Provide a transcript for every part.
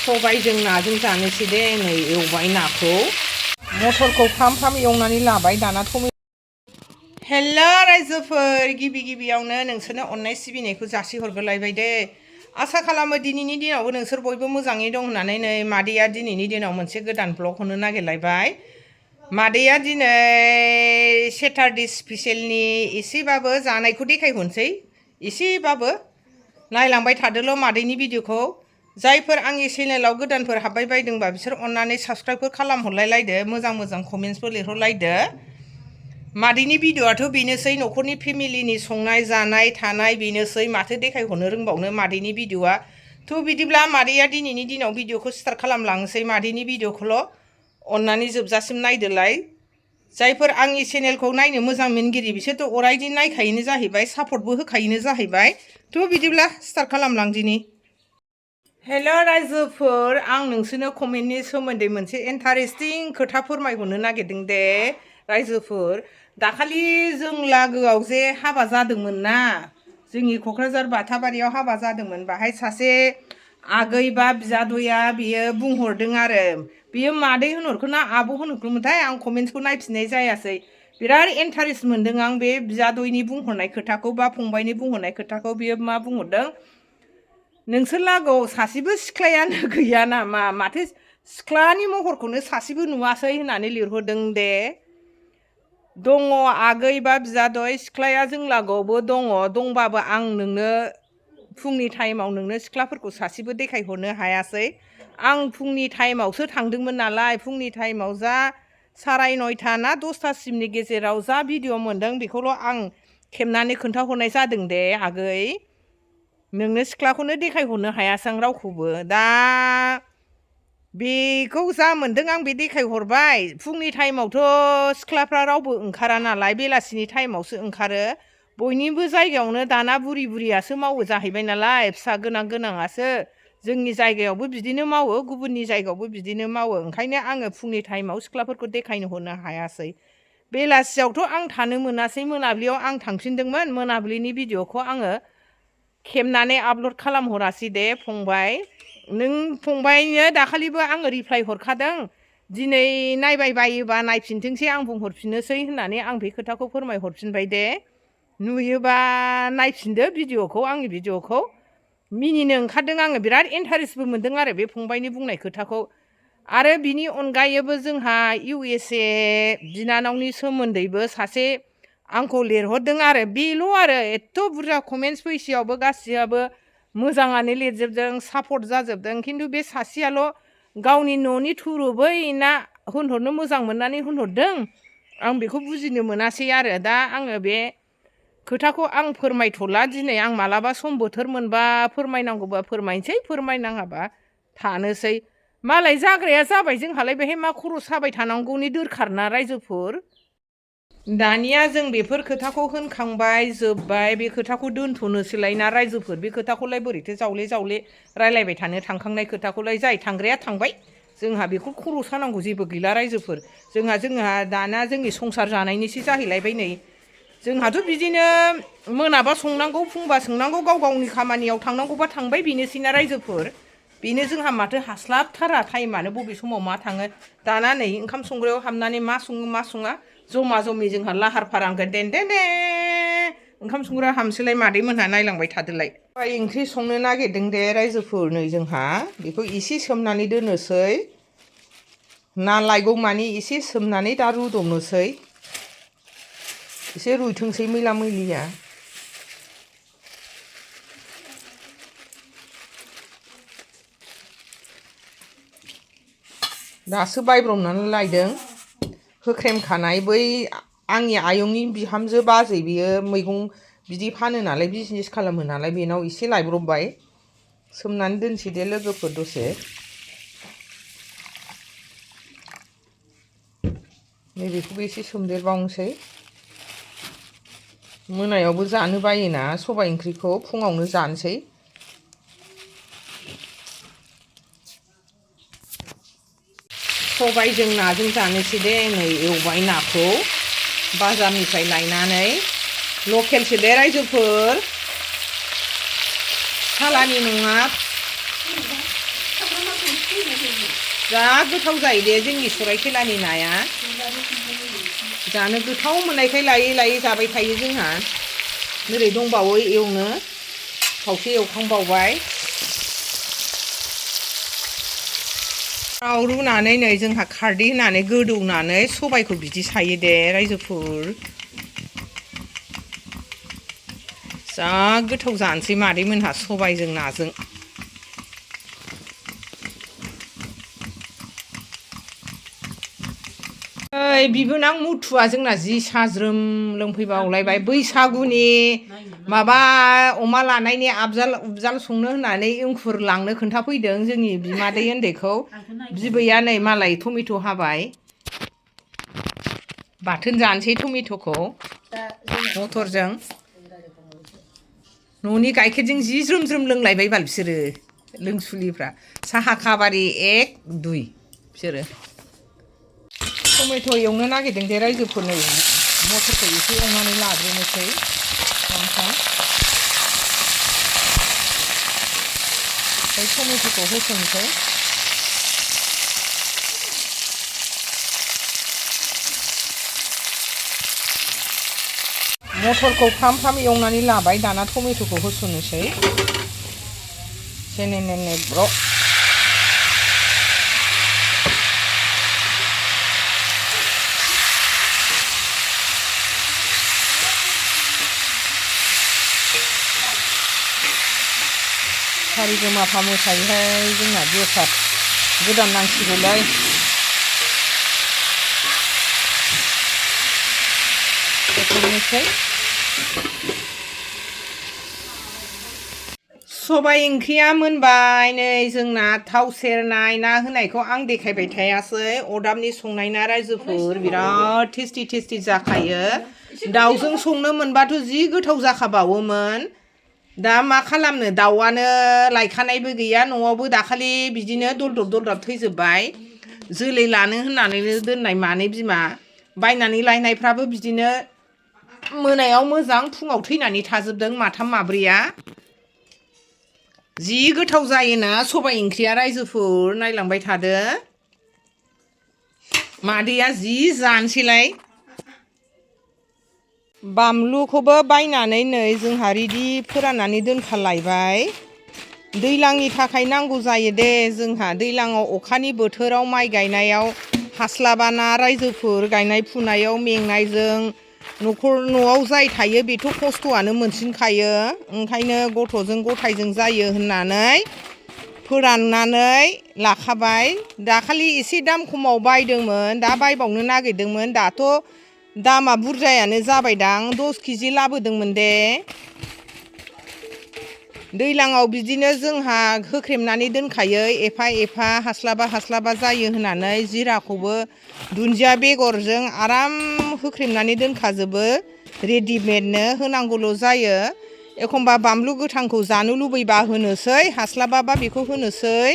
सबायजों नाजों जानोसै दे नै एवबाय नाखौ मटरखौ फ्राम एवनानै लाबाय दाना हेल' रायजोफोर गिबियावनो नोंसोरनो अननाय सिबिनायखौ जासिहरग्रोलायबाय दे आसा खालामो दिनैनि दिनावबो नोंसोर बयबो मोजाङै दं होननानै नै मादैया दिनैनि दिनाव मोनसे गोदान ब्लग होनो नागिरलायबाय मादैया दिनै सेटारडे स्पेशेलनि एसेबाबो जानायखौ देखायहरनोसै एसेबाबो नायलांबाय थादोल' मादैनि भिडिअखौ जायफोर आंनि चेनेलाव गोदानफोर हाबबाय बायदोंबा बिसोर अननानै साबस्क्राइबफोर खालामहरलायलायदो मोजां कमेन्ट्सफोर लिरहरलायदो मादैनि भिडिअआथ' बेनोसै न'खरनि फेमिलिनि संनाय जानाय थानाय बेनोसै माथो देखायहरनो रोंबावनो मादैनि भिडिअआ थ' बिदिब्ला मादैया दिनैनि दिनाव भिडिअखौ स्टार्ट खालामलांनोसै मादैनि भिडिअखौल' अननानै जोबजासिम नायदोलाय जायफोर आंनि चेनेलखौ नायनो मोजां मोनगिरि बिसोरथ' अरायदिन नायखायोनो जाहैबाय सापर्टबो होखायोनो जाहैबाय थ' बिदिब्ला स्टार्ट खालामलांदिनि हेल' रायजोफोर आं नोंसोरनो कमेन्टनि सोमोन्दै मोनसे इन्टारेस्टिं खोथा फोरमायहरनो नागिरदों दे रायजोफोर दाखालि जों लागोआव जे हाबा जादोंमोन ना जोंनि क'क्राझार बाथाबारियाव हाबा जादोंमोन बाहाय सासे आगै बा बिजादैया बियो बुंहरदों आरो बियो मादै होनहरखो ना आब' होनहरखोमोनथाय आं कमेन्ट्सखौ नायफिननाय जायासै बिराद इन्टारेस्ट मोनदों आं बे बिजादैनि बुंहरनाय खोथाखौ बा फंबायनि बुंहरनाय खोथाखौ बियो मा बुंहरदों नोंसोर लागोआव सासेबो सिख्लायानो गैया नामा माथो सिख्लानि महरखौनो सासेबो नुवासै होननानै लिरहरदों दे दङ आगै बा बिजादै सिख्लाया जों लागोआवबो दंबाबो आं नोंनो फुंनि टाइमाव नोंनो सिख्लाफोरखौ सासेबो देखायहरनो हायासै आं फुंनि टाइमावसो थांदोंमोन नालाय फुंनि टाइमाव जा 9:30 ना 10थासिमनि गेजेराव जा भिडिअ मोनदों बेखौल' आं खेबनानै खोन्थाहरनाय जादों दे आगै नोंनो सिख्लाखौनो देखायहरनो हायासै आं रावखौबो दा बेखौ जा मोनदों आं बे देखायहरबाय फुंनि टाइमावथ' सिख्लाफ्रा रावबो ओंखारा नालाय बेलासिनि टाइमावसो ओंखारो बयनिबो जायगायावनो दाना बुरियासो मावो जाहैबाय नालाय फिसा गोनाङासो जोंनि जायगायावबो बिदिनो मावो गुबुननि जायगायावबो बिदिनो मावो ओंखायनो आङो फुंनि टाइमाव सिख्लाफोरखौ देखायनो हरनो हायासै बेलासियावथ' आं थानो मोनासै मोनाबिलियाव आं थांफिनदोंमोन मोनाबिलिनि भिडिअखौ आङो खेबनानै आपल'ड खालामहरासै दे फंबाय नों फंबायनो दाखालिबो आङो रिप्लाय हरखादों दिनै नायबाय बायोबा नायफिनथोंसै आं बुंहरफिननोसै होननानै आं बे खोथाखौ फोरमायहरफिनबाय दे नुयोबा नायफिनदो भिडिअखौ आंनि भिडिअखौ मिनिनो ओंखारदों आङो बिराद इन्टारेस्टबो मोनदों आरो बे फंबायनि बुंनाय खोथाखौ आरो बिनि अनगायैबो जोंहा USA बिनानावनि सोमोन्दैबो सासे आंखौ लिरहरदों आरो बेल' आरो एथ' बुरजा कमेन्ट्स फैसेयावबो गासियाबो मोजाङानो लिरजोबदों सापर्ट जाजोबदों खिन्थु बे सासेयाल' गावनि न'नि थुरुबै ना होनहरनो मोजां मोननानै होनहरदों आं बेखौ बुजिनो मोनासै आरो दा आङो बे खोथाखौ आं फोरमायथ'ला दिनै आं मालाबा सम बोथोर मोनबा फोरमायनांगौबा फोरमायनोसै फोरमायनाङाबा थानोसै मालाय जाग्राया जाबाय जोंहालाय बेहाय मा खर' साबाय थानांगौनि दोरखार ना रायजोफोर दानिया जों बेफोर खोथाखौ होनखांबाय जोब्बाय बे खोथाखौ दोनथ'नोसैलाय ना रायजोफोर बे खोथाखौलाय बोरैथो जावले रायलायबाय थानो थांखांनाय खोथाखौलाय जाय थांग्राया थांबाय जोंहा बेखौ खर' सानांगौ जेबो गैला रायजोफोर जोंहा दाना जोंनि संसार जानायनिसो जाहैलायबाय नै जोंहाथ' बिदिनो मोनाबा संनांगौ फुंबा संनांगौ गाव गावनि खामानियाव थांनांगौबा थांबाय बेनोसैना रायजोफोर बेनो जोंहा माथो हास्लाबथारा टाइमानो बबे समाव मा थाङो दाना नै ओंखाम संग्रायाव हाबनानै मा सङो मा सङा जमा जमि जोंहा लाहार फाहार देन ओंखाम संग्रा हामसैलाय मादै मोनहा नायलांबाय थादोलाय ओंख्रि संनो नागिरदों दे रायजोफोर नै जोंहा बेखौ एसे सोमनानै दोननोसै ना लायगौ मानि एसे सोमनानै दा रुदबनोसै एसे रुइथोंसै मैला मैलिया दासो बायब्रबनानै लायदों होख्रेमखानाय बै आंनि आयंनि बिहामजो बाजै बियो मैगं बिदि फानो नालाय बिजनेस खालामो नालाय बेनाव एसे लायब्रबबाय सोमनानै दोनसै दे लोगोफोर दसे नैबेखौबो एसे सोमदेरबावनोसै मोनायावबो जानो बायोना सबाय ओंख्रिखौ फुङावनो जानोसै सबायजों नाजों जानोसै दे नै एवबाय नाखौ बाजारनिफ्राय लायनानै लकेलसो दे रायजोफोर सालानि नङा जा गोथाव जायो दे जोंनि सरायखेलानि नाया जानो गोथाव मोननायखाय लायै लायै जाबाय थायो जोंहा ओरै दंबावो एवनो खावसे एवखांबावबाय थाव रुनानै नै जोंहा खारदै होनानै गोदौनानै सबायखौ बिदि सायो दे रायजोफोर जा गोथाव जानोसै मादैमोनहा सबायजों नाजों ओइ बिबोनां मुथुआ जोंना जि साज्रोम लोंफैबावलायबाय बैसागुनि माबा अमा लानायनि आबजाल संनो होननानै एंखुर लांनो खोन्थाफैदों जोंनि बिमादै उन्दैखौ बिबैया नै मालाय टमेट' हाबाय बाथोन जानोसै टमेट'खौ मटरजों न'नि गाइखेरजों जि ज्रोम ज्रोम लोंलायबाय बाल बिसोरो लोंसुलिफ्रा साहा खाबारि 1 2 बिसोरो टमेट' एवनो नागिरदों दे रायजोफोर नै मटरखौ एसे एवनानै लाग्रोनोसै ओमफ्राय टमेट'खौ होसननोसै मटरखौ फ्राम फ्राम एवनानै लाबाय दाना टमेट'खौ होसननोसै सेनेने ब्र' सारिगोमाफा मोसायोहाय जोंना बेसाद गोदान नांसिगौलाय होसननोसै सबाय ओंख्रिया मोनबाय नै जोंना थाव सेरनाय ना होनायखौ आं देखायबाय थायासै अरदाबनि संनाय ना रायजोफोर बिराद टेस्टि जाखायो दाउजों संनो मोनबाथ' जि गोथाव जाखाबावोमोन दा मा खालामनो दाउआनो लायखानायबो गैया न'आवबो दाखालि बिदिनो दलदब थैजोबबाय जोलै लानो होननानैनो दोननाय मानै बिमा बायनानै लायनायफ्राबो बिदिनो मोनायाव मोजां फुङाव थैनानै थाजोबदों माथाम माब्रैया जि गोथाव जायोना सबाय ओंख्रिया रायजोफोर नायलांबाय थादो मादैया जि जानोसैलाय बानलुखौबो बायनानै नै जोंहा रेडि फोराननानै दोनखालायबाय दैज्लांनि थाखाय नांगौ जायो दे जोंहा दैज्लाङाव अखानि बोथोराव माइ गायनायाव हास्लाबाना रायजोफोर गायनाय फुनायाव मेंनायजों न'आव जाय थायो बेथ' खस्थ'आनो मोनसिनखायो ओंखायनो गथ'जों गथायजों जायो होननानै फोराननानै लाखाबाय दाखालि एसे दाम खमाव बायदोंमोन दा बायबावनो नागिरदोंमोन दाथ' दामा बुरजायानो जाबायदां 10 केजि लाबोदोंमोन दे दैज्लाङाव बिदिनो जोंहा होख्रेमनानै दोनखायो एफा हास्लाबा जायो होननानै जिराखौबो दुन्दिया बेगरजों आराम होख्रेमनानै दोनखाजोबो रेडिमेडनो होनांगौल' जायो एखमबा बानलु गोथांखौ जानो लुबैबा होनोसै हास्लाबाबा बेखौ होनोसै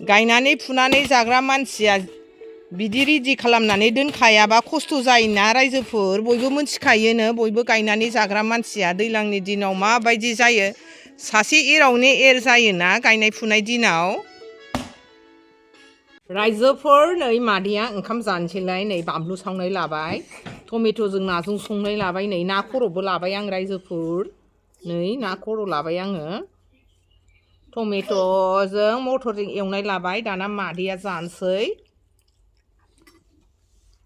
गायनानै फुनानै जाग्रा मानसिया बिदि रेडि खालामनानै दोनखायाबा खस्थ' जायोना रायजोफोर बयबो मिथिखायोनो बयबो गायनानै जाग्रा मानसिया दैज्लांनि दिनाव माबायदि जायो सासे एरावनो एर जायोना गायनाय फुनाय दिनाव रायजोफोर नै मादैया ओंखाम जानोसैलाय नै बानलु सावनाय लाबाय टमेट'जों नाजों संनाय लाबाय नै ना खर'बो लाबाय आं रायजोफोर नै ना खर' लाबाय आङो टमेट'जों मटरजों एवनाय लाबाय दाना मादैया जानोसै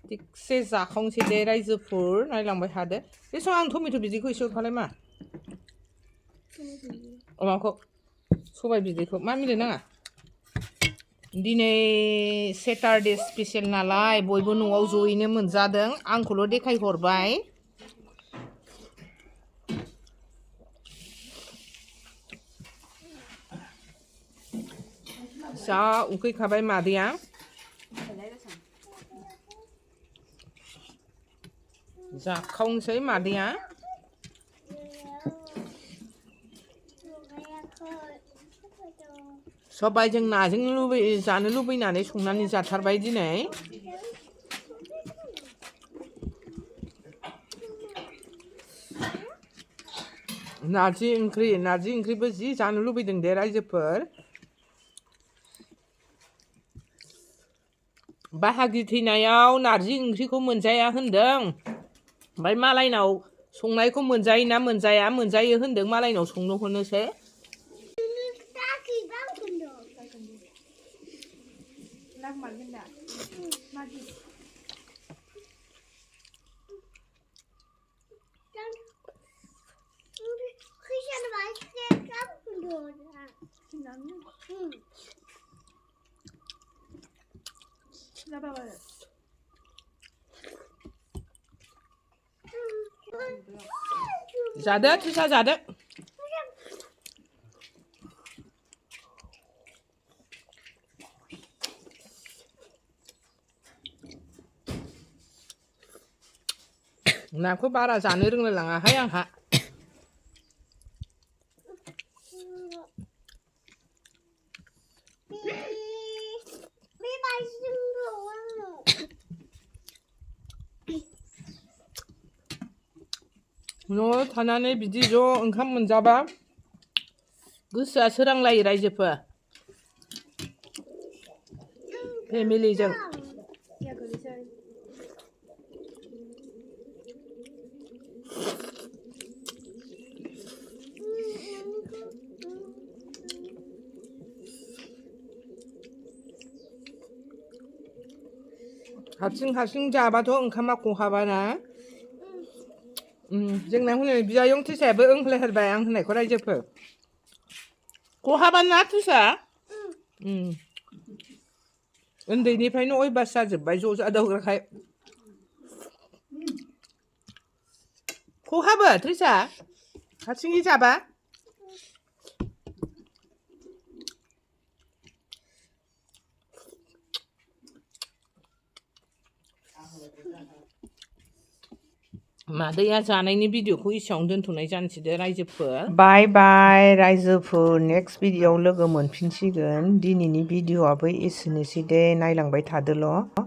थिगसे जाखावनोसै दे रायजोफोर नायलांबाय थादो बे समाव आं टमेट' बिदैखौ एसे हरफालाय मा माबाखौ सबाय बिदैखौ मा मिलाय नाङा दिनै सेटारडे स्पेसियेल नालाय बयबो न'आव जयैनो मोनजादों आंखौल' देखायहरबाय जा उखैखाबाय मादैया जाखावनोसै मादैया सबायजों नाजों जानो लुबैनानै संनानै जाथारबाय दिनै नारजि ओंख्रिबो जि जानो लुबैदों दे रायजोफोर बाहागि थैनायाव नारजि ओंख्रिखौ मोनजाया होनदों ओमफ्राय मालायनाव संनायखौ मोनजायोना मोनजायो होनदों मालायनाव संनो हरनोसै जादो थुसा जादो नाखौ बारा जानो रोंलायलाङाहाय आंहा न'आव थानानै बिदि ज' ओंखाम मोनजाबा गोसोआ सोरांलायो रायजोफोर फेमिलिजों हारसिं जाबाथ' ओंखामा खहाबाना जोंना हनै बियायं थुसायाबो होनलायथारबाय आं होननायखौ रायजोफोर खहाबाना थुसा उन्दैनिफ्रायनो अयबास जाजोब्बाय ज' जादावग्राखाय खहाबो थ्रिसा हारसिङै जाबा मादैया जानायनि भिडिअखौ एसेयावनो दोनथ'नाय जानोसै दे रायजोफोर बाय बाय रायजोफोर नेक्स्ट भिडिअआव लोगो मोनफिनसिगोन दिनैनि भिडिअआबो एसेनोसै दे नायलांबाय थादोल'